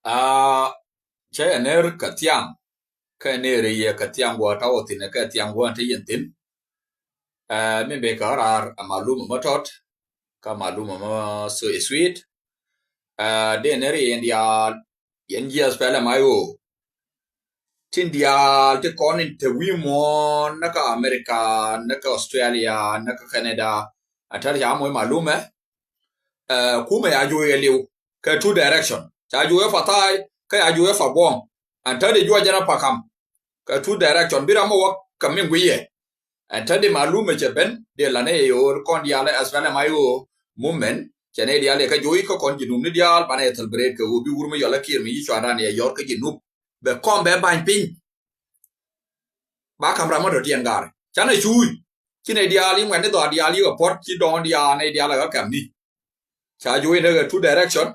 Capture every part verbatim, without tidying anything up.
Aa, cä yɛ ner kɛ thiaŋ, kɛ ner yɛ kɛ thiaŋ guɔ ta wä thin kɛ thiaŋ guɔ te yɛn thin. Aa, mi be kɛ raar a maluma ma tɔt, ka maluma ma so sweet. Aa, dee ner yɛn diaal, yɛn jiɛth pɛlɛ ma yo. Tin diaal ti kɔn in te wi̱i̱ muɔ̱ɔ̱n, nä kä America, nä kä Australia, nä kä Canada. A tɛr ca moc malumɛ. Ɛ, kumɛ ya jo̱o̱c ɛ liw kɛ two direction. Ca jo̱o̱c ɛ pa thaay, kä ya jo̱o̱c ɛ pa buɔ̱m. Ɛn tädi juɔc jɛn ɛ pa kam kɛ two direction. Bi ram ɛ wä kɛ mi guiyɛ. Ɛn tädi malumɛ cɛ ben, dee lanɛ yɛ yo̱o̱r kɔn diaal ɛ SPLM IO movement. Cɛ nɛ diaal yɛ kɛ jo̱o̱c kä kɔn Jinub ni diaal, banɛ yɛ celebrate kɛ ɣöö bi wur mi yɔl ɛ kiɛr mi yi cuandan yɛ yɔr kä Jinub. Bɛ kɔm bɛ bany piny. Ba kam ram ma dɔ̱diɛn gaari. Canɛ cuuc. Ci nɛ diaal yi ŋuɛt ni dhɔaar diaal yi kɛ puɔt, ci dɔ̱ŋ diaal nɛ diaal ɛ kɛ kɛm ni. Ca jo̱o̱c in tekɛ two direction.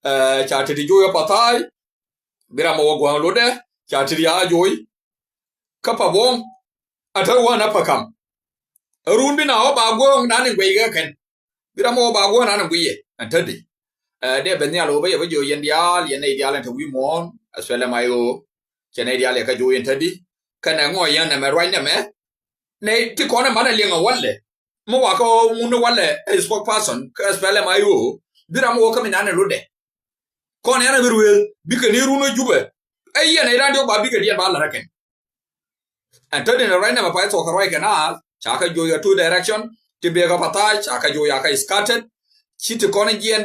Ɛ, ca teti jo̱o̱c ɛ pa thaay. Bi ram ɛ wä gua̱a̱ŋ lotdɛ. Ca teti a jo̱o̱c. Kä pa buɔ̱ŋ. A te wä na pa kam. Ɛ run bi na wä ba guɔ̱ɔ̱ŋ nan in guɛc kɛ kɛn. Bi ram ɛ wä ba guɔ̱ɔ̱ŋ nan in guiyɛ. Ɛn tädi. Ɛ, dee ben nhial ɣöö bä yɛ bä jiök yɛn diaal, yɛn nɛy diaal ɛn te wi̱i̱ muɔ̱ɔ̱n, SPLM IO. Cɛ nɛy diaal yɛ kä jo̱o̱c yɛn tädi. Kɛnɛ ŋɔɔ yɛn nɛmɛ ruac nɛmɛ. Nɛy ti kɔn ɛ man ɛ liɛŋ ɛ walɛ. Mi wakä ɣöö ŋun ɛ walɛ ɛ spokesperson kä SPLM IO. Bi ram ɛ wä kä mi nan ɛ lotdɛ. Kɔn yɛn ɛ bi ruëël, bikɛ ni run ɛ Jubɛ. Ɛ yɛn ɛ ran diɔk ba bikɛ diɛn ba la̱t ɛ kɛn. Ɛn tädi nɛ ruac nɛmɛ pay thuɔ̱k kɛ ruac kɛ naath, ca kɛ jo̱o̱c a two direction, ti bek a pa thaay, ca kɛ jo̱o̱c a kɛ scattered, ci ti kɔn jiɛn,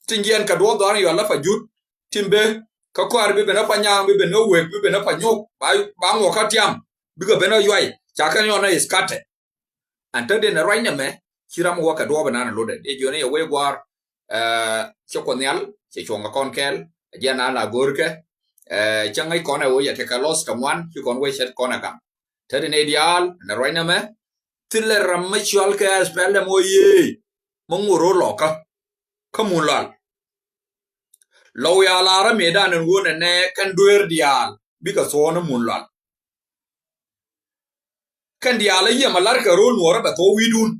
ti jiɛn kɛ duɔth dhɔaar in yɔal a pa Jut, tin be, kä kɔaar bi ben a pa Nyaŋ, bi ben a Wek, bi ben a pa Nyok, ba, ba ŋuɔk kä tiam, bikɛ ben a yuay, ca kɛ nyɔn a scattered. Ɛn tädi nɛ ruac nɛmɛ, ci ram wä kɛ duɔɔp inan lotdɛ. Dee jiɔni yɛ wee gua̱a̱r, ɛ, cɛ Kuoth Nhial, cɛ cuɔ̱ŋ kɛ kɔn kɛɛl, ɛ jiɛn an la go̱o̱rkɛ, ɛ, cä ŋäc kɔn ɛ wee yɛ tekɛ loss tɛ ŋuan, ci kɔn wee cɛ kɔn ɛ gaŋ. Tädi nɛ diaal, nɛ ruac nɛmɛ, thilɛ ram mi cual kɛ SPLM oyee, mi ŋuɔr ro̱o̱ lɔkä, kä Mun Lual. Lɔw ya lar ɛ mëëdan ɛn ɣöö nɛ nɛ kɛn dueer diaal, bikɛ thuɔ̱ɔ̱n ɛ Mun Lual. Kɛn diaal a yiëë ma la̱rkɛ ro̱l nuɔɔrä bɛ thok wi̱i̱dun.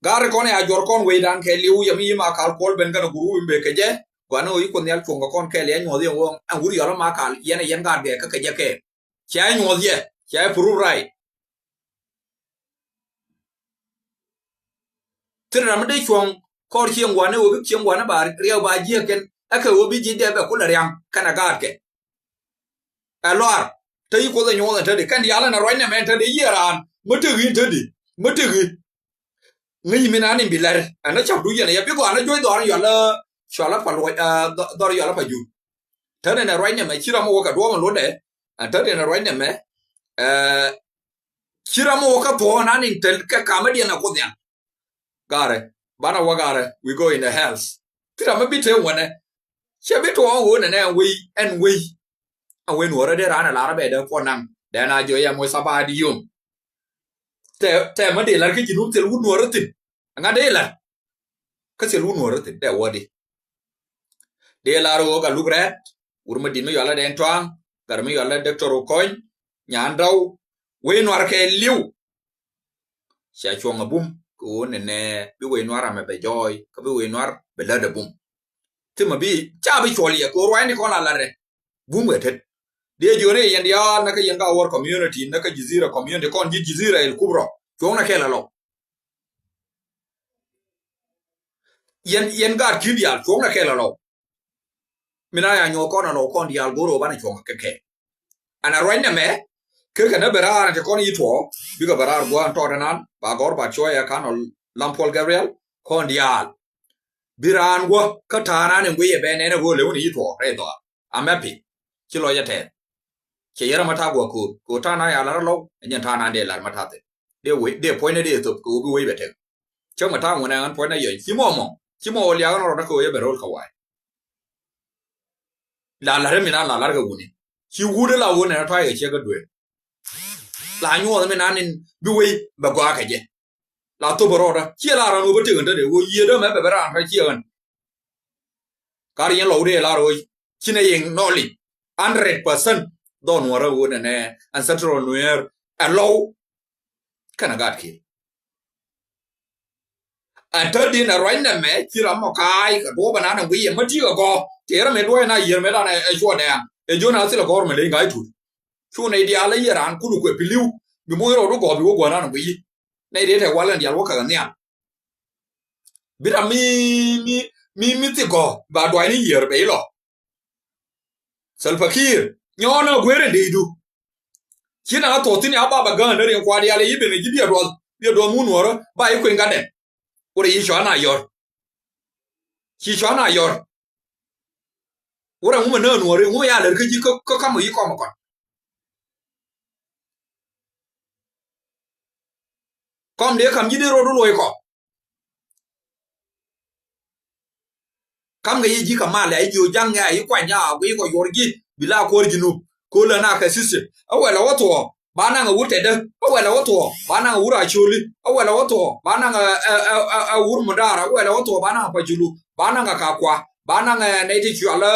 Ga̱r kɔn ya juɔr kɔn wecdan kɛ li̱w yɛ mi yi ma kal kuɔl ben kɛn a gurup in bek kɛ jɛ. Gua̱n ɣöö yi Kuoth Nhial cuɔ̱ŋ kɛ kɔn kɛɛl yɛ nyuɔth yɛ ɣöö ɛn wur yɔl ma kal yɛn ɛ yɛn ga̱r bɛ kä kɛ jɛ kɛɛl. Cɛ nyuɔth yɛ, cɛ prove right. Thil ram mi dee cuɔ̱ŋ kɔr cieŋ gua̱n ɣöö bi cieŋ gua̱n ba riɛw ba jiɛk kɛn. Ɛ kɛ ɣöö bi ji̱ dee bɛ kulɛ riaŋ kɛn a gaatkɛ. Ɛ luaar, te yi Kuoth ɛ nyuɔth ɛn tädi, kɛn diaal ɛn ɛ ruac nɛmɛ ɛn tädi, yiëë raan, mi tëk yi tädi, mi tëk yi. Ŋäc mi nan in bi lɛr, ɛn ɛ cap du yɛn ɛ yɛ bi gɔaa ni juɔc dhɔr in yɔl ɛ, cual ɛ pa luɔc, ɛ, dhɔ-, dhɔr yɔl ɛ pa Jut. Tädi ɛn ɛ ruac nɛmɛ, ci ram ɛ wä kɛ duɔɔp ɛn lotdɛ, ɛn tädi ɛn ɛ ruac nɛmɛ, ɛ, ci ram ɛ wä kɛ thuɔ̱ɔ̱ŋ nan in te kɛ kamädiɛn ɛ Kuoth Nhial. Gaarɛ, banɛ wä gaarɛ, we go in the hells. Thil ram mi bi te wänɛ. Cɛ bi tuɔɔk ɣöö nɛnɛ ɛn wei, ɛn wei. Ɛn wei nuɔrä dee raan ɛ lar ɛ bɛ dee puɔ̱n naŋ. Dee na jiɔ yɛ moc thabaat yom. Tɛ, tɛ mä dee lar kä Jinub thil wut nuɔrä thi̱n. Ɛŋa dee lar? Kä thil wut nuɔrä thi̱n, dee wä di. Dee lar ɣöö Gatluak Rɛɛt, wur mi di̱t mi yualä Dɛŋ Tuaŋ, gat mi yualä Doctor Okony, Nyan Dɔw, wei nuar kɛ li̱w. Ca cuɔ̱ŋ a bum, kɛ ɣöö nɛnɛ bi wei nuar amɛ bɛ jɔɔy, kä bi wei nuar bɛ lät a bum. Thimɛ bi, ca bi cuɔl yɛ, kɛ ɣöö ruacni kɔn la lat rɛ. Bum kɛ tet. Diɛ jiöni yɛn diaal, nä kä yɛn ka wär community, nä kä Jizira community, kɔn ji̱ Jizira il Kubra. Cuɔ̱ŋnɛ kɛl a lɔw. Yɛn, yɛn gaat ki̱i̱t diaal, cuɔ̱ŋnɛ kɛl a lɔw. Min a ya nyuɔth kɔn a lɔw kɔn diaal go̱o̱r ɣöö banɛ cuɔ̱ŋ kɛ kɛ. Ɛn a ruacnɛ mɛ, kekɛ nä bɛ raar ɛn te kɔn yi tuɔɔk, bikɛ bɛ raar gua̱a̱n tɔɔt ɛnan, ba gɔ̱r ba cuɔ̱ɔ̱c ɛ kan ɔ Lam Puɔl Gabriel, kɔn diaal. Bi raan gua̱, kä ta̱a̱ nan in guiyɛ bɛ nɛn ɛ ɣöö lewni yi tuɔɔk rɛy dhɔaar. Amɛ pi, ci lɔcɛ tɛɛth. Cɛ yɛrɛ ma ta̱a̱ gua̱ ko̱o̱r, ko̱o̱r ta̱a̱ nan ya lar a lɔw, ɛ nyɛn ta̱a̱ nan dee lar ma ta̱a̱ thil. Dee wec, dee puɔ̱nydɛ dee thop, kɛ ɣöö bi wec bɛ tek. Cäŋ mɛ ta̱a̱ ŋuɔ̱nɛ ɣän puɔ̱nydɛ yɔ̱ny, ci mɔ mɔ, ci mɔ wä liaak ɣän rɔɔdä kɛ ɣöö yɛ bɛ ro̱l kɛ wa̱a̱. La la̱r mi nan la la̱r kɛ wuni. Ci wut la wuni na tɔ̱ yɛ ciɛ kɛ duëë. La nyuɔth mi nan in bi wei bɛ gɔaa kɛ jɛ. La thop rɔɔdä. Ciɛ la ran wä bä tek ɣän te de. Wä yiëë dämɛ bɛ bɛ ran tɔ̱ ciɛ ɣän. Kar yɛn lɔw de la rɔ ci nɛ yɛn nɔli. Hundred percent. Dhɔn wä rɛ wuni nɛ. Ɛn Central Nuer. Ɛ lɔw. Kɛnɛ gaat kiɛ. Ɛn tä din ɛ ruac nɛmɛ ci ram mɔ ka̱a̱c kɛ duɔ̱ɔ̱p ɛnan ɛn guiyɛ mä ti̱i̱ kɛ gɔ̱. Tëë rɛ mëë duɔ̱ɔ̱c na yiër mëë dan ɛ cuɔ dɛɛŋ. Ɛ jiön a thilɛ gɔ̱r mɛ ley ŋa̱c tuut. Cu nɛy diaal ɛ yiër raan kulu kuɛ piliu. Bi moc rɔɔdu gɔɔp bi wä gua̱n an bi yi. Nɛy dee tɛk wal ɛn diaal wä käk ɛ nhial. Bi ram mi, mi, mi, mi thik gɔ̱ ba dua̱cni yiër bɛ ilɔ. Salva Kiir nyɔɔn ɛ guer in dee idu. Ci na thuɔ̱k thi̱n ya baba gäänä riŋ kua diaal i̱ ben i̱ ji̱ biɛ duɔth biɛ duɔth mun nuɔrä ba i̱ kueŋ gatdɛ. Wurɛ yi cɔa na yɔr. Ci cɔa na yɔr. Wurɛ ŋumɛ nä nuɔri ŋumɛ ya lɛr kä ji̱ kä, kä kam wi kɔm kɔn. Kɔm dee kam ji̱ dee rot luɔi kɔ. Kam kɛ yi ji̱ kɛ mal ya yi ji̱ o jaŋ ya yi kuany ya guiy kɔ yuɔr ji̱ bi la kuɔr ji̱ nup. Ko lɛ na kɛ system. Ɛ wɛl ɛ wä thuɔɔ. Ba naŋ ɛ wur tɛtdä. Ɛ wɛl ɛ wä thuɔɔ. Ba naŋ ɛ wur a coli. Ɛ wɛl ɛ wä thuɔɔ. Ba naŋ ɛ, ɛ, ɛ, ɛ, ɛ wur mudara. Ɛ wɛl ɛ wä thuɔɔ. Ba naŋ ɛ pajulu. Ba naŋ ɛ kakua. Ba naŋ ɛ nɛy ti cual ɛ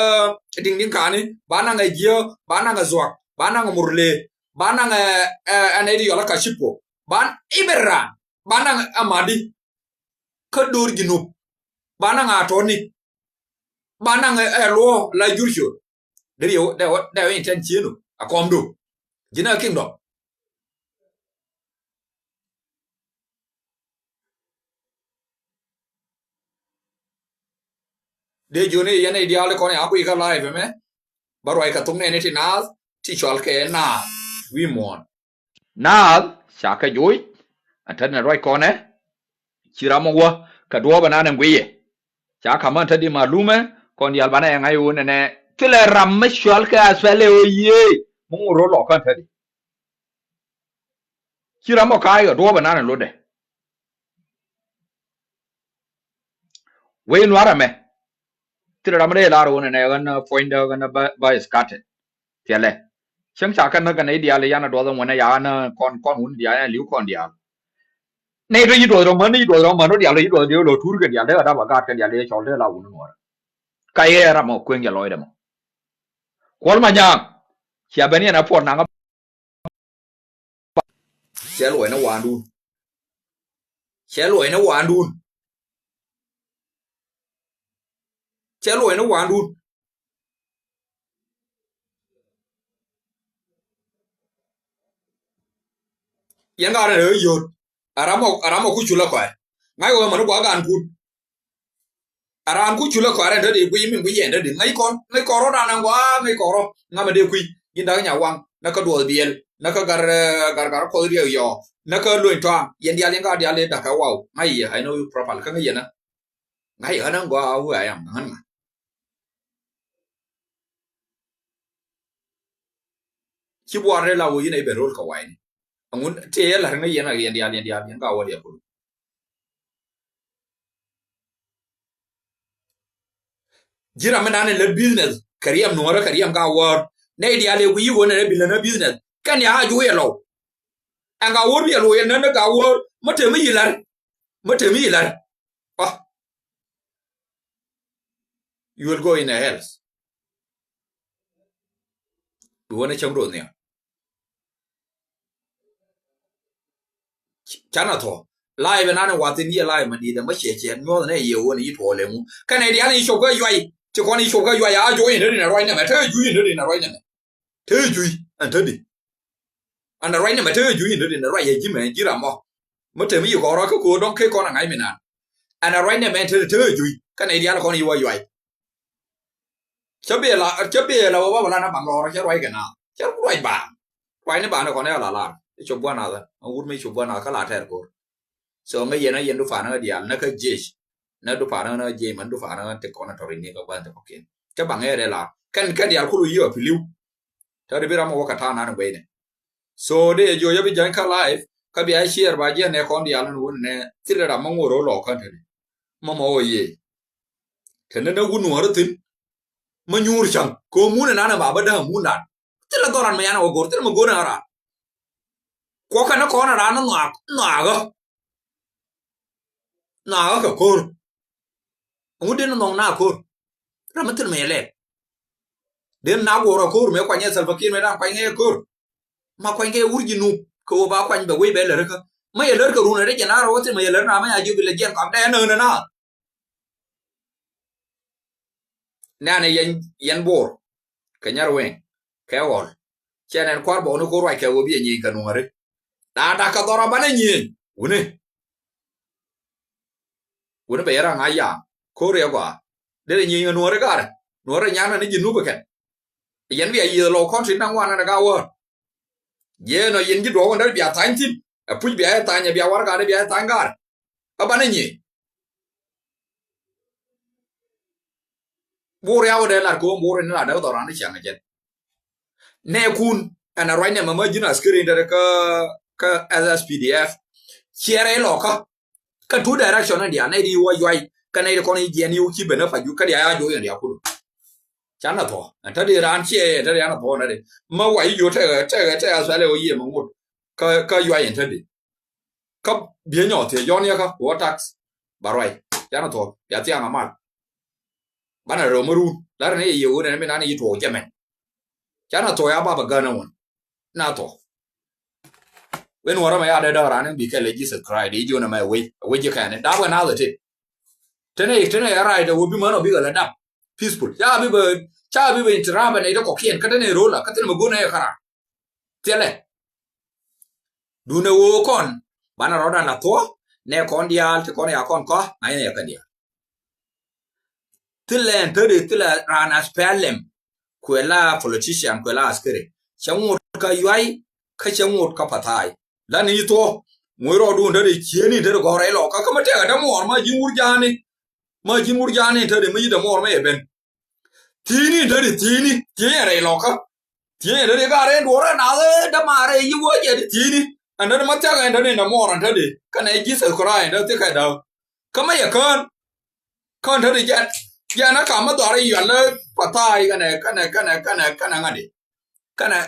diŋ diŋ kani. Ba naŋ ɛ jiɛ. Ba naŋ ɛ zuak. Ba naŋ ɛ murle. Ba naŋ ɛ, ɛ, ɛ nɛy ti cual ɛ kacipo. Ba i̱ bɛ ran. Ba naŋ ɛ madi. Kä do̱r ji̱ nup. Ba naŋ a tɔni. Ba naŋ ɛ, ɛ luɔ la jur ciöt. Dee riɛw dee wä dee wä intent cienu a kɔm do. Ji̱n a kingdom. Dee jioni yɛn i̱ diaal kɔn ya kui̱ kä live mɛ. Ba ruac kɛ thok nɛni ti naath ti cɔal kɛ naath wi̱i̱ muɔ̱ɔ̱n. Naath ca kɛ joc. Ɛn tätdɛ nɛ ruac kɔnɛ. Ci ram ɔ wä kɛ duɔ̱ɔ̱p ɛnan ɛn guiyɛ. Ca ka̱m ɛn tätdi malumɛ kɔn diaal banɛ ɛŋa̱c ɣöö nɛnɛ thilɛ ram mi cual kɛ athpɛlɛ ɣöö yiëë mi ŋot ro̱l lɔk kän tätdi. Ci ram ɔ ka̱a̱c kɛ duɔ̱ɔ̱p ɛnan ɛn lotdɛ. Wec nuar ɛmɛ. Thilɛ ram mi dee lar ɣöö nɛnɛ ɣän puɔ̱nydä ɣän ba, ba iskatet. Thilɛ. Cäŋ ca kän näk kɛn i̱ diaal i̱ yan a duɔth ɛŋuɛn ɛ ya ɣän kɔn kɔn wun diaal yan li̱w kɔn diaal. Nɛy tɔ yi duɔth rɔ män yi duɔth rɔ män rɔ diaal yi duɔth dee lɔ tur kɛ diaal dee kɛ dap a gaat kɛ diaal dee cɔl dee la wun nuɔrä. Ka yɛ ram mɔ kueŋ jɛ lɔcdɛ mɔ. Kuɔl ma nyaŋ. Cia ben yɛn a puɔl naŋ. Cɛ luɔc ni waandun. Cɛ luɔc ni waandun. Cɛ luɔc ni waandun. Yɛn ka rɛn rɛ yot. Aram ɔ, aram ɔ ku culä kɔɛ. Ŋa̱c wä mani gua gan kun. Aram ku culä kɔɛ rɛn dädi guiy min guiy yɛn dädi. Ŋa̱c kɔn, ŋa̱c kɔn rɔ dan ŋuan, ŋa̱c kɔn rɔ. Ŋa̱ mɛ dee kuiy. Ji̱n dak nya waŋ. Nä kä duɔth biɛl. Nä kä gar, eh, gar, gar kɔth riɛk yɔ. Nä kä luny tɔaŋ. Yɛn dial, yɛn ka dial, yɛn dak kä waw. Ŋa̱c yɛ, I know you properly. Kä ŋa̱c yɛn nä. Ŋa̱c yɛ ɣän ŋuan who I am. Ŋän ŋa̱c. Ci buar rɛ la wä yin a iben rol ka wayni. Aŋun tëë yɛ la̱r ŋäc yɛn a yɛn diaal, yɛn diaal, yɛn ka wä diaal kulu. Ji̱ ram mi nan in lät business kɛ riɛm nuɔrä kɛ riɛm ka wäär. Nɛy diaal yɛ wi̱i̱ wä nɛ rɛ bi lät nä business. Kɛn ya a juuc yɛ lɔw. Ɛn ka wäär bi yɛ lo̱c yɛ nä ni ka wäär. Mä te mi yi la̱r. Mä te mi yi la̱r. Ah. You will go in a hell. Bi wä ni cäŋ ruɔth nhiam. Canɛ thɔ. Live nan in wathin yɛ live ma di̱i̱t ɛmɔ ciɛ ciɛ nyuɔth nɛ yɛ wä ni yi tuɔɔl ɛŋu. Kɛnɛ diaal in cop kä yuay. Ti kɔn in cop kä yuay a juɔy in ri nɛ ruac nɛmɛ. Te juy in ri nɛ ruac nɛmɛ. Te juy ɛn te di. Ɛn ruac nɛmɛ te juy in te di nɛ ruac yɛ ji̱ mɛ ji̱ ram mɔ. Mɛ te mi yi kɔn ruac kä ko̱o̱r dɔ̱ŋ ke kɔn a ŋa̱c mi naan. Ɛn ruac nɛmɛ te te juy. Kɛnɛ diaal kɔn yi wä yuay. Cä bia la, cä bia la wä ba la na baŋ lɔrä cä ruac kɛ na. Cä ruac ba. Ruac ni ba ni kɔn ya la lar. I̱ cop guan na. Ŋa wut mi cop guan na kä la tɛr kor. So ŋa yɛn a yɛn du fan ŋa dial na kä jiec. Na du fan ŋa na jiec man du fan ŋa te kɔn a tori ni ka guan te kɔkin. Cä baŋ ya de la. Kɛn kɛn dial kulu yi a piliu. Tari bi ram wä ka ta̱a̱ nan gueyni. So dee jiɔ yɛ bi jany kä live kä bia share ba jiɛ nɛ kɔn dial ni wun nɛ thil ram ma ŋuɔr wä lɔ kän tini. Ma ma wä yee. Tini na wun wä ri thin. Ma nyuur caŋ ko mun nan ba ba da̱a̱ mun nan. Thil a dhɔran ma yan wä go̱r thil ma go̱r na ran. Kuɔ kɛn kɔn ran na nuak nuak. Nhɔakä kɛ ko̱r. Ŋut den nhɔk na ko̱r. Ram mi thil mɛ lɛp. Den na guɔrɔ ko̱r mɛ kuany ɛ Salva Kiir mɛ dan kuany ɛ ko̱r. Ma kuany kɛ wur ji̱ nup kɛ wä ba kuany bɛ wei bɛ lär kä. Ma yɛ lär kɛ run ɛ dee jɛ na rɔ wä thil ma yɛ lär na ma ya ji̱ bi lɛ jiɛn kɔak dɛ ɛ nä nä na. Nɛnɛ yɛn, yɛn Bor kɛ Nyarweŋ kɛ Ɣɔl. Cɛ nɛn kua̱r bɔkni ko̱r ruac kɛ ɣöö bi ɛ nyieny kɛ Nuääri. Da̱a̱ da̱a̱ kɛ dhɔr a banɛ nyieny. Wuni. Wuni bɛ yɛ raŋ a yaŋ ko̱r yɛ gɔaa. Derɛ nyieny kɛ Nuääri garɛ. Nuääri nyan ni Jinub kɛn. Yɛn bia yiëë lɔw country naŋ wan ni ka wäär. Jiɛɛn ɔ yɛn ji̱ duɔ̱ɔ̱k wä nɛr bia thany thi̱n. Ɛ puc bia ɛ thany, ɛ bia warɛgak bia ɛ thany garɛ. Ɛ banɛ nyieny. Bur ya wä dee lat ko̱o̱m bur in lat dee dhɔran ni ciaŋ jɛn. Nɛ kun ɛn a ruac nɛ mɛ mä ji̱n askiri in dee kä, kä S S P D F. Ciɛrɛ ilɔ kä. Kä two direction in dia nɛ di wä yuay. Kä nɛ di kɔn ijiɛn iw ci ben a pa ju kä dia ya joy in dia kudu. Canɛ thɔ ɛn tä di ran ciɛ ɛn tä di anɛ thɔ nɛ di. Mä wa ijo tɛgɛ tɛgɛ tɛgɛ aswɛlɛ wä yiɛ mä ŋut. Kä, kä yuay ɛn tä di. Kä biɛ nyɔɔth thiɛ jɔn yɛ kä wä tax. Ba ruay canɛ thɔ ya thiaŋ amal. Banɛ rɛw mä run lar ni yɛ yɛ wä nɛ mi nan yi tuɔɔk jɛ mɛn. Canɛ thɔ ya baba gän a wun. Na thɔ. Wen wä rɔ mɛ ya dee dɔɔran in bi kɛ lɛ Jesus Christ ijo nɛ mɛ wec wec ji kɛn dap kɛ nath ɛ ti. Tenɛ tenɛ ya right wä bi män ɔ bi kɛ lɛ dap. Peaceful ca bi bɛ, ca bi bɛ interrupt nɛ ite kɔkiɛn kä tenɛ rola kä tenɛ mɛ gon nɛ yɛ kara. Thilɛ. Dunɛ woo kɔn banɛ rɔdan la thuɔ nɛ kɔn diaal ti kɔn ya kɔn kɔ ŋa̱cnɛ ya kɛn diaal. Thilɛ ɛn tädi thilɛ raan aspɛlɛm. Kuɛ la politician kuɛ la askeri cɛ ŋot kä yuay kä cɛ ŋot kä pathai. Lani yi thuɔ ŋuɔy rɔɔdun tädi cieni tädi gɔrɛ lɔ kä kä ma tɛk a dämuɔr ma ji̱n wur jaani. Ma ji̱n wur jaani tädi ma yi dämuɔr ma yɛ ben. Thi̱i̱ni tädi thi̱i̱ni thi̱i̱ni rɛy lɔkä. Thi̱i̱ni tädi ka rɛy duɔrɛ nath däma rɛy yi wä jɛ di thi̱i̱ni. Ɛn tädi ma thiak ɛn tädi na muɔr ɛn tädi kɛnɛ Jesus Christ ɛn tädi thiak kɛ däk. Kä ma yɛ kään kään tädi jɛn jɛn ɛ kam ma dhɔr i̱ yual lä pathai kɛnɛ kɛnɛ kɛnɛ kɛnɛ kɛnɛ ŋa̱di. Kɛnɛ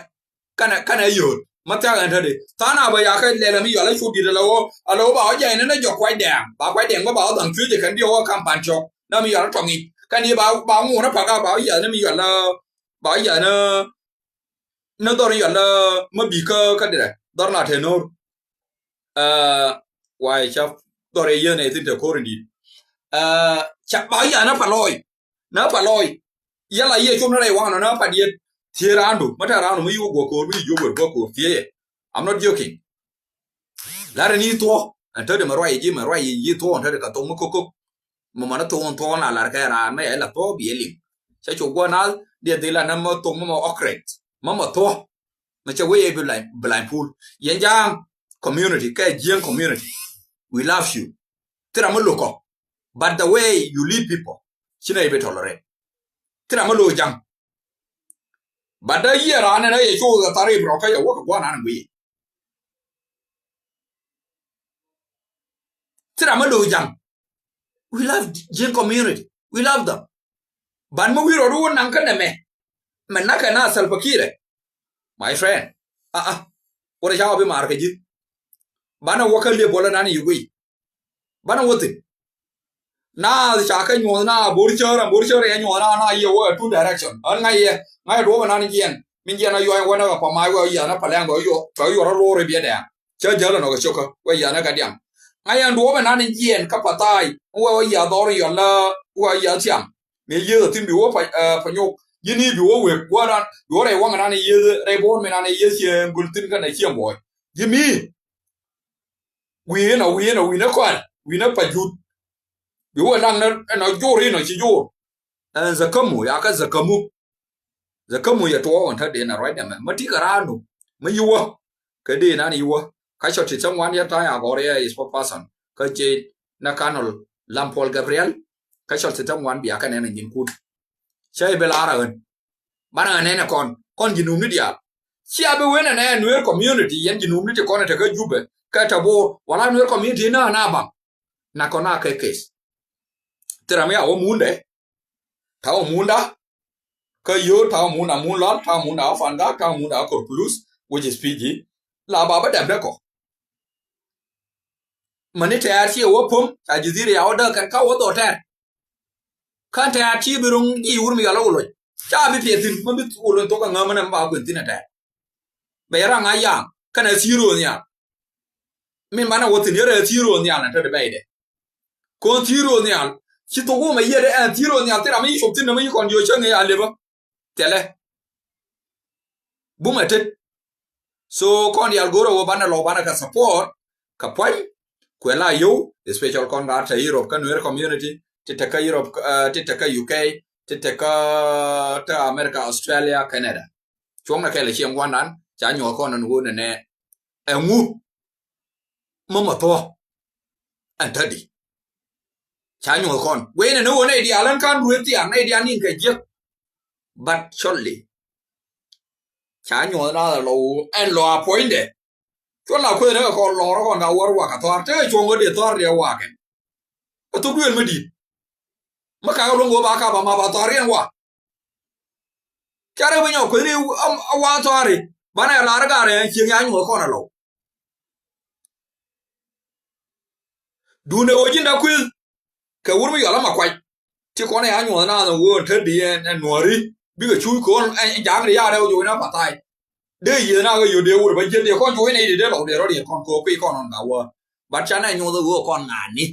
kɛnɛ kɛnɛ yio̱o̱t ma thiak ɛn tädi tha̱a̱n a bä yakä lɛl ɛmi yual a cu di̱t ala ɣöö ala ɣöö ba wä jɛn ni jɔk kuac dɛɛŋ ba kuac dɛɛŋ bä ba wä dhaŋ cuec ɛ kɛn diɔk wä kam pan cɔk na mi yual a tɔŋ i̱ kɛn i̱ ba ba ŋuun a pakä ba wä yiath ni mi yual a ba wä yiath ni ni dhɔr yual a ma bi kä kä dirɛ dhɔr na te no̱r. Ɛ wayɛ ca dhɔr ɛ yieth nɛ ithin te ko̱r in di̱t. Ɛ ca ba wä yiath ni pa lɔɔy ni pa lɔɔy. Yɛl a yiëë cop ni rɛy waŋ nɔ ni pa diet thiee raandu ma te raandu ma yiwä guɔ ko̱r mi yi jiök wër guɔ ko̱r thiee yɛ. I'm not joking. Lar in yi thuɔ ɛn tädi mɛ ruac ji̱ mɛ ruac yi thuɔ ɛn tädi kɛ thok mi ko̱k ko̱k. Mɛ mɔnɛ thok in thuɔ na lar kɛ raan mɛ yɛ la thuɔ bi yɛ liŋ. Cɛ cop guɔ nath diɛ dhil anɛ mɛ thok mɛ mɛ ɔkrɛt mɛ mɛ thuɔ. Mɛ cɛ wee yɛ bi blind, blind pool yɛn ja̱a̱ŋ community kɛ jiäŋ community. We love you. Thira mɛ lokɔ. But the way you lead people ci nɛ yɛ bi tolerate. Thira mɛ lo ja̱ŋ. But da yiɛ raan ɛn a yɛ cok kɛ thar ibrɔ kä yɛ wä kɛ gua̱n an guiy. Thira mɛ lo ja̱ŋ. We love Jieng community. We love them. But mɛ wi̱i̱ rɔ duun naŋ kä nɛmɛ mɛ nakɛ na Salva Kiir ɛ. My friend. Aa. Wä rɛ ca wä bi maar kɛ ji̱. Banɛ wä kä liep wä lɛ nan i̱ guiy. Banɛ wä thi̱n. Naath ca kɛ nyuɔ̱th na bor cär ɛn bor cär yɛ nyuɔ̱th na na yiɛ wä two direction. Ɣän ŋa̱c yɛ ŋa̱c duɔ̱ɔ̱p ɛnan jiɛn min jiɛn a yuɔ̱c wä nɛ kɛ pama wä yiath nɛ pa lɛŋ bɛ wä yuɔr a lo̱r i̱ biɛ dɛɛŋ. Cä jäl ɛnɔ kɛ cio̱kä wä yiath nɛ kɛ diaŋ. Ŋa̱c yɛn duɔ̱ɔ̱p ɛnan jiɛn kä pa thaay wä wä yiath dhɔr in yɔl la wä yiath thiam. Mi yieth a thi̱n bi wä pa nyok ji̱n i̱ bi wä wek wä ran bi wä rɛy waŋ ɛnan yieth rɛy bo̱o̱r mi nan yieth ciɛ gul thi̱n kɛnɛ ciɛ buɔy. Ji̱ mi wi̱i̱ inɔ wi̱i̱ inɔ wi̱i̱ ni kɔal wi̱i̱ ni pa jut. Bi wä laŋ ni ɛnɔ jur inɔ ci jur. Ɛn zakamu ya kä zakamu. Zakamu yɛ tuɔɔk ɛn tä den a ruac dɛmɛ ma ti kɛ raanu ma yiwä. Kɛ den an yiwä ka cɔt ti thäŋ wan yɛ ta̱a̱ ya gɔr yɛ is pa pasan kä ce na kanɔl lam Paul Gabriel. Kä cɔt ti thäŋ wan bia kɛ nɛn a nyin kut. Cä i̱ bi lar a ɣän. Banɛ ɣän nɛnɛ kɔn kɔn ji̱ num ni diaal. Cia bi wen ɛnɛ Nuer community yɛn ji̱ num ni ti kɔn ɛ te kä Jubɛ kɛ te Bor wala Nuer community na na baŋ. Na kɔn a kɛ case. Thira mi a wä mundɛ. Ta̱wä munda. Kä yio̱o̱t ta̱wä munda mun lɔl ta̱wä munda wä Fangak ta̱wä munda wä Korpulus which is Fiji. La ba bä dɛp dɛ kɔ. Mäni tɛ̈r ciɛ wä pom ca ji̱ dhir ya wä däk kɛn ka wä dhɔ tɛ̈r. Kän tɛ̈r ci bi ro̱ŋ ji̱ wur mi yɔl a wä loc ca bi piɛ thi̱n mä bi wä loc thok aŋäm mänɛ mi ba wä kuën thi̱n a tɛ̈r. Bɛ yɛ raŋ a yaŋ kɛnɛ thi̱i̱r ro̱o̱ nhial. Min banɛ wä thi̱n yɛ rɛɛ thi̱i̱r ro̱o̱ nhial nɛ te di bɛy dɛ. Ko̱n thi̱i̱r ro̱o̱ nhial Ci thok wumɛ yiet ɛn thil wä nhial thil ram mi ci cop thin nɔmɔ ci kɔn jiö cäŋ i̱ a lëpä. Thilɛ. Bumɛ tet. So kɔn diaal go̱rɛ wä banɛ lɔw banɛ kɛ support kɛ pua̱ny. Kuɛ la yio̱w, especial kɔn gat te Europe kä Nuer community, ti te kä Europe, ti te kä U K, ti te kä te America, Australia, Canada. Cuɔ̱ŋnɛ kɛl ɛ cieŋ gua̱ndan ca nyuɔ̱th kɔn ɛn ɣöö nɛnɛ ɛŋu mä mä thuɔ̱k. Ɛn tädi ca nyuɔ̱th kɔn guiy nɛnɛ ɣöö nɛy diaal ɛn ka̱n ruëë thiaŋ nɛy diaal ni̱n kɛ jiäk. But shortly ca nyuɔ̱th na lɔ ɣöö ɛn lɔ a puɔ̱nydɛ. Cuɔl la kueth ni kɛ kɔn lɔr kɔn ka wär wak a thɔar tekɛ cuɔ̱ŋ kä dee thɔar dee wakɛ. Ɛ thok duël mi di̱i̱t mi kakä luɔ̱ŋ ɣöö ba kap a map a thɔar riɛn wak. Carɛ bi nyɔk kueth ni a waŋ thɔari banɛ lar garɛ cieŋ ya nyuɔth kɔn alɔw. Duundɛ ɣöö ji̱n da kueth kɛ wur mi yɔl ama kuac. Ti kɔn ya nyuɔth na ɣöö tä di ɛn nuɔri bikɛ cuuc kɔn ɛn jaŋ di yarɛ ɣöö jo̱o̱c na pathai. Dee yieth na ɣöö yöt dee wur ba jieth dee kɔn jo̱o̱c na i̱ dee dee lɔw dee rɔ dee kɔn kɛ ɣöö kui̱ kɔn ɔn ka wä. Bat canɛ nyuɔth ɣöö kɔn ŋa̱a̱ni.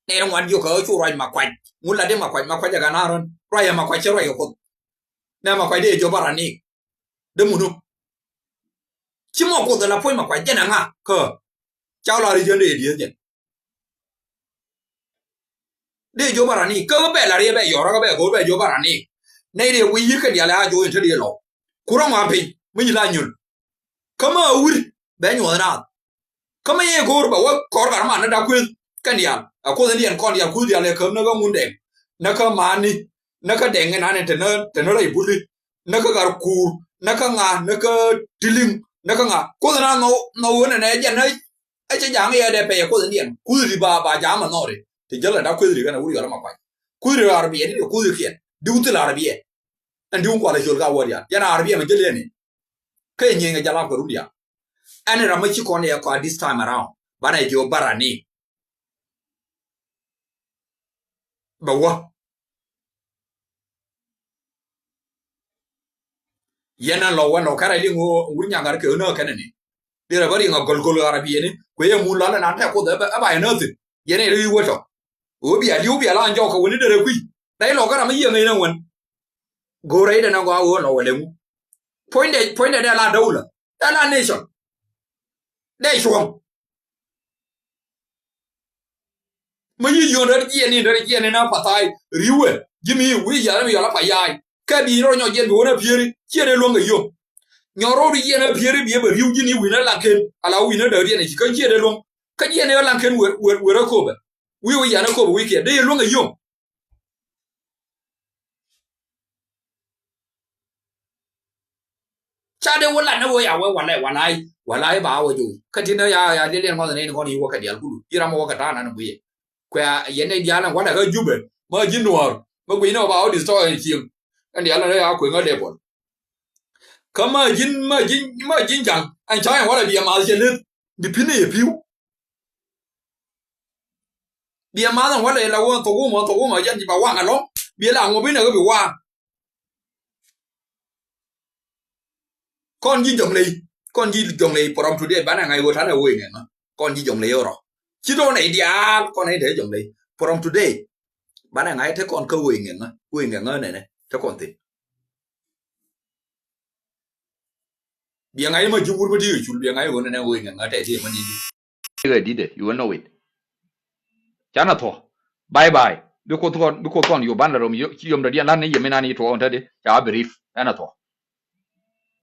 Nɛy ti ŋuan jiök kä cu ruac makuac ŋu lat di makuac makuac ɛ kä na̱a̱r ɣän ruac ɛ makuac cɛ ruac kɛ kuoth. Nɛ makuac di ɛ jiɔ baranik. Dee munu ci mɔ kuoth ɛ la puɔ̱ny makuac jɛn ɛ ŋa kä ca lar i̱ jɛn dee ɛ dieth jɛn. Dee jiɔ baranik kä bɛ lar i̱ bɛ yɔr kä bɛ go̱o̱r bɛ jiɔ baranik. Nɛy di ɛ wi̱i̱ yi̱r kɛ dial ɛ a jiɔ in te di ɛ lɔ. Kurä ŋuan piny mi nyi la nyul. Kä mä wi̱r bɛ nyuɔth naath. Kä mä yɛ go̱o̱r bɛ wä kɔr gat man ni dak kueth kɛn diaal a kuoth in diɛn kɔn diaal kuth diaal ɛ käm ni kä ŋun dɛŋ ni kä mani ni kä dɛŋ in an in te ni rɛy buli ni kä gat kuur ni kä ŋa ni kä tiliŋ ni kä ŋa kuoth in an nhɔw nhɔw in ɛn ɛ jɛn ni ɛ cɛ ja̱a̱ŋ yɛ dɛ pɛyɛ kuoth in diɛn kuth ri ba ba ja̱a̱ŋ ma nhɔri ti jäl ɛ dak kueth ri kɛn ɛ wur yɔl ma kuac kuth ri arabiɛ ni kuth ri kiɛn diw thil arabiɛ. Ɛn diw kual ɛ col ka wä diaal yɛn arabiɛ ma jäl yɛn in. Kä yɛ nyieny kɛ jal ap kɛ run diaal. Ɛn ram mi ci kɔn yɛ kɔa this time around banɛ jiɔ barani. Bɛ wä yɛn ɛn lɔ wɛn lɔ kɛrɛ liŋ wä wur nyaŋar kɛ ɣän ɣä kɛnɛ ni. Dirɛ bä riŋ a gɔl gɔl ɣar a biɛni kuɛ yɛ mun lɔl ɛn an tɛ kuoth ɛ ba yɛ nääthin yɛn ɛ ri wä tɔ. Ɣöö bia li̱w bia la an jɔk kɛ wä ni derɛ kui̱ rɛy lɔ kɛ ram mi yiëŋ ɛn ɛ wän. Go̱o̱rɛ i̱ dɛn ɛ gɔaa ɣöö lɔ wä lɛ ŋu. Puɔ̱nydɛ puɔ̱nydɛ dɛ la dawla dɛ la nation. Dee cuɔ̱ŋ. Mi yi yio̱n rɛt jiɛn in rɛt jiɛn in a pathai riwɛ ji̱ mi wi̱i̱ ya̱r mi yɔl a pa ya̱a̱y kɛ bi rɔ nyɔk jiɛn bi wä na pieri ciɛ dee luäŋ kɛ yio̱m. Nyɔk rɔɔd jiɛn a pieri bi ɛ bɛ riw ji̱n i̱ wi̱n a laŋ ken ala wi̱n a däk diɛn a ci kä ciɛ dee luäŋ kä jiɛn in a laŋ ken wer wer a kopɛ wi̱i̱ wi̱i̱ yan a kopɛ wi̱i̱ kiɛ dee yɛ luäŋ kɛ yio̱m. Ca dee wä lat ni wä ya wä walɛ walay walay ba wä jo̱o̱c kä ti ni ya ya liɛl liɛl ŋɔth ni ni kɔn yi wä kɛ dial kulu yi ram wä kɛ ta̱a̱ nan guiyɛ. Kuɛ yɛn ni dial ni walɛ kä Jubɛ ma ji̱ nuɔ̱ɔ̱r ma guiy ni wä ba wä destroy cieŋ. Ɛn dial ni ya kueŋä dee bɔl. Kä ma ji̱n ma ji̱n ma ji̱n jaŋ ɛn ca ɛn walɛ biɛ math cɛ leth bi pi̱n ni yɛ pi̱w. Biɛ math ɛn walɛ la wä thok wumɔ thok wumɔ jɛn ji̱ ba waŋ ɛlɔ̱ŋ biɛ la ŋuɔ̱p inɛ kä bi waŋ. Kɔn ji̱ jɔŋ ley kɔn ji̱ jɔŋ ley from today banɛ ŋa̱c wä tanɛ wee ŋɛŋä kɔn ji̱ jɔŋ ley wä rɔ. Ci tɔn nɛy diaal kɔn nɛy te jɔŋ ley from today. Banɛ ŋa̱c te kɔn kä wee ŋɛŋä wee ŋɛŋä nɛnɛ te kɔn thin. Biɛ ŋa̱c ma ji̱ wur mi ti kɛ cul biɛ ŋa̱c wä nɛnɛ wee ŋɛŋä tɛ ti ma ni di. Kɛ di̱t ɛ you will know it. Canɛ thuɔ̱k. Bye bye. Bi Kuoth kɔn bi Kuoth kɔn yop ban la rom ci yom dɔ̱diɛn lan ni yem inan i̱ tuɔɔk in te di ca brief ɛn a thuɔ̱k.